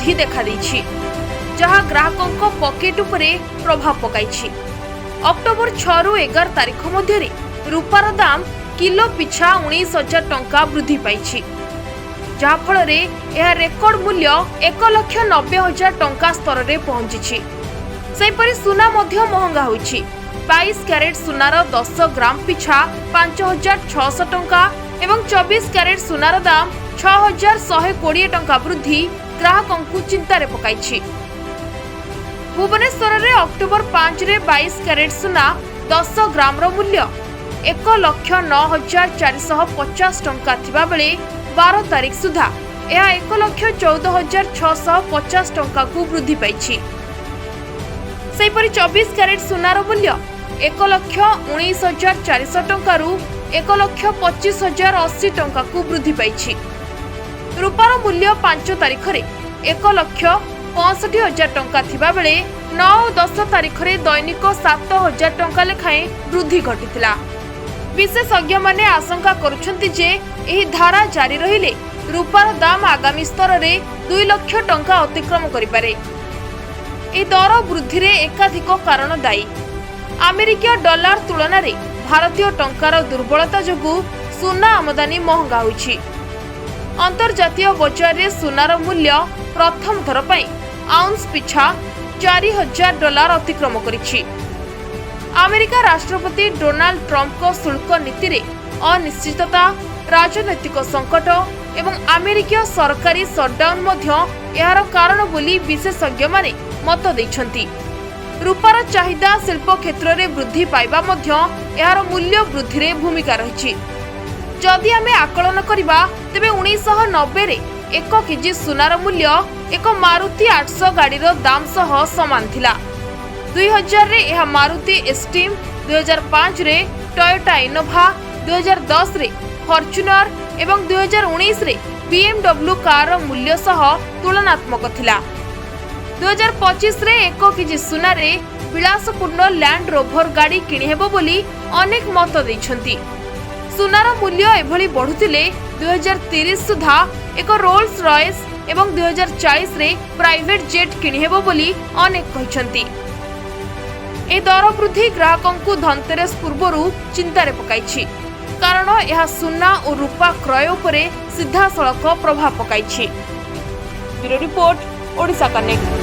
ବୃଦ୍ଧି ଦେଖାଦେଇଛି, ଯାହା ଗ୍ରାହକଙ୍କ ପକେଟ ଉପରେ ପ୍ରଭାବ ପକାଇଛି। ଅକ୍ଟୋବର 6ରୁ 11 ତାରିଖ ମଧ୍ୟରେ ରୂପାର ଦାମ କିଲୋ ପିଛା 19,000 ଟଙ୍କା ବୃଦ୍ଧି ପାଇଛି, ଯାହାଫଳରେ ଏହା ରେକର୍ଡ ମୂଲ୍ୟ 1,90,000 ଟଙ୍କା ସ୍ତରରେ ପହଞ୍ଚିଛି। ସେହିପରି ସୁନା ମଧ୍ୟ ମହଙ୍ଗା ହୋଇଛି। 22 କ୍ୟାରେଟ ସୁନାର 10 ଗ୍ରାମ ପିଛା 5600 ଟଙ୍କା ଏବଂ 24 କ୍ୟାରେଟ ସୁନାର ଦାମ 6120 ଟଙ୍କା ବୃଦ୍ଧି ଗ୍ରାହକଙ୍କୁ ଚିନ୍ତାରେ ପକାଇଛି। ଭୁବନେଶ୍ୱରରେ ଅକ୍ଟୋବର 5ରେ 22 କ୍ୟାରେଟ ସୁନା 10 ଗ୍ରାମର ମୂଲ୍ୟ 1,09,450 ଟଙ୍କା ଥିବାବେଳେ 12 ତାରିଖ ସୁଦ୍ଧା ଏହା 1,14,650 ଟଙ୍କାକୁ ବୃଦ୍ଧି ପାଇଛି। ସେହିପରି 24 କ୍ୟାରେଟ ସୁନାର ମୂଲ୍ୟ 1,19,400 ଟଙ୍କାରୁ 1,25,080 ଟଙ୍କାକୁ ବୃଦ୍ଧି ପାଇଛି। ରୂପାର ମୂଲ୍ୟ 5 ତାରିଖରେ 1,65,000 ଟଙ୍କା ଥିବାବେଳେ 9 ଓ 10 ତାରିଖରେ ଦୈନିକ 7000 ଟଙ୍କା ଲେଖାଏଁ ବୃଦ୍ଧି ଘଟିଥିଲା। ବିଶେଷଜ୍ଞମାନେ ଆଶଙ୍କା କରୁଛନ୍ତି ଯେ ଏହି ଧାରା ଜାରି ରହିଲେ ରୂପାର ଦାମ ଆଗାମୀ ସ୍ତରରେ 2 ଲକ୍ଷ ଟଙ୍କା ଅତିକ୍ରମ କରିପାରେ। ଏହି ଦର ବୃଦ୍ଧିରେ ଏକାଧିକ କାରଣ ଦାୟୀ। ଆମେରିକୀୟ ଡଲାର ତୁଳନାରେ ଭାରତୀୟ ଟଙ୍କାର ଦୁର୍ବଳତା ଯୋଗୁଁ ସୁନା ଆମଦାନୀ ମହଙ୍ଗା ହୋଇଛି। ଅନ୍ତର୍ଜାତୀୟ ବଜାରରେ ସୁନାର ମୂଲ୍ୟ ପ୍ରଥମ ଥର ପାଇଁ ଆଉନ୍ସ ପିଛା 4000 ଡଲାର ଅତିକ୍ରମ କରିଛି। ଆମେରିକା ରାଷ୍ଟ୍ରପତି ଡୋନାଲ୍ଡ ଟ୍ରମ୍ପଙ୍କ ଶୁଳ୍କ ନୀତିରେ ଅନିଶ୍ଚିତତା, ରାଜନୈତିକ ସଙ୍କଟ ଏବଂ ଆମେରିକୀୟ ସରକାରୀ ସଟ୍ଡାଉନ୍ ମଧ୍ୟ ଏହାର କାରଣ ବୋଲି ବିଶେଷଜ୍ଞମାନେ ମତ ଦେଇଛନ୍ତି। ରୂପାର ଚାହିଦା ଶିଳ୍ପ କ୍ଷେତ୍ରରେ ବୃଦ୍ଧି ପାଇବା ମଧ୍ୟ ଏହାର ମୂଲ୍ୟ ବୃଦ୍ଧିରେ ଭୂମିକା ରହିଛି। ଯଦି ଆମେ ଆକଳନ କରିବା, ତେବେ 1990ରେ 1 କେଜି ସୁନାର ମୂଲ୍ୟ ଏକ ମାରୁତି 800 ଗାଡ଼ିର ଦାମ ସହ ସମାନ ଥିଲା। 2000ରେ ଏହା ମାରୁତି ଏଷ୍ଟିମ୍, 2005ରେ ଟୟୋଟା ଇନୋଭା, 2010ରେ ଫର୍ଚୁନର ଏବଂ 2019ରେ ବିଏମ୍ଡବ୍ଲ୍ୟୁ କାରର ମୂଲ୍ୟ ସହ ତୁଳନାତ୍ମକ ଥିଲା। 2025ରେ 1 କେଜି ସୁନାରେ ବିଳାସପୂର୍ଣ୍ଣ ଲ୍ୟାଣ୍ଡ ରୋଭର ଗାଡ଼ି କିଣିହେବ ବୋଲି ଅନେକ ମତ ଦେଇଛନ୍ତି। ସୁନାର ମୂଲ୍ୟ ଏଭଳି ବଢ଼ୁଥିଲେ 2030 ସୁଦ୍ଧା ଏକ ରୋଲ୍ସ ରଏସ୍ ଏବଂ 2040ରେ ପ୍ରାଇଭେଟ୍ ଜେଟ୍ କିଣିହେବ ବୋଲି ଅନେକ କହିଛନ୍ତି। ଏହି ଦର ବୃଦ୍ଧି ଗ୍ରାହକଙ୍କୁ ଧନତେରସ ପୂର୍ବରୁ ଚିନ୍ତାରେ ପକାଇଛି, କାରଣ ଏହା ସୁନା ଓ ରୂପା କ୍ରୟ ଉପରେ ସିଧାସଳଖ ପ୍ରଭାବ ପକାଇଛି। Bureau report, Odisha connect.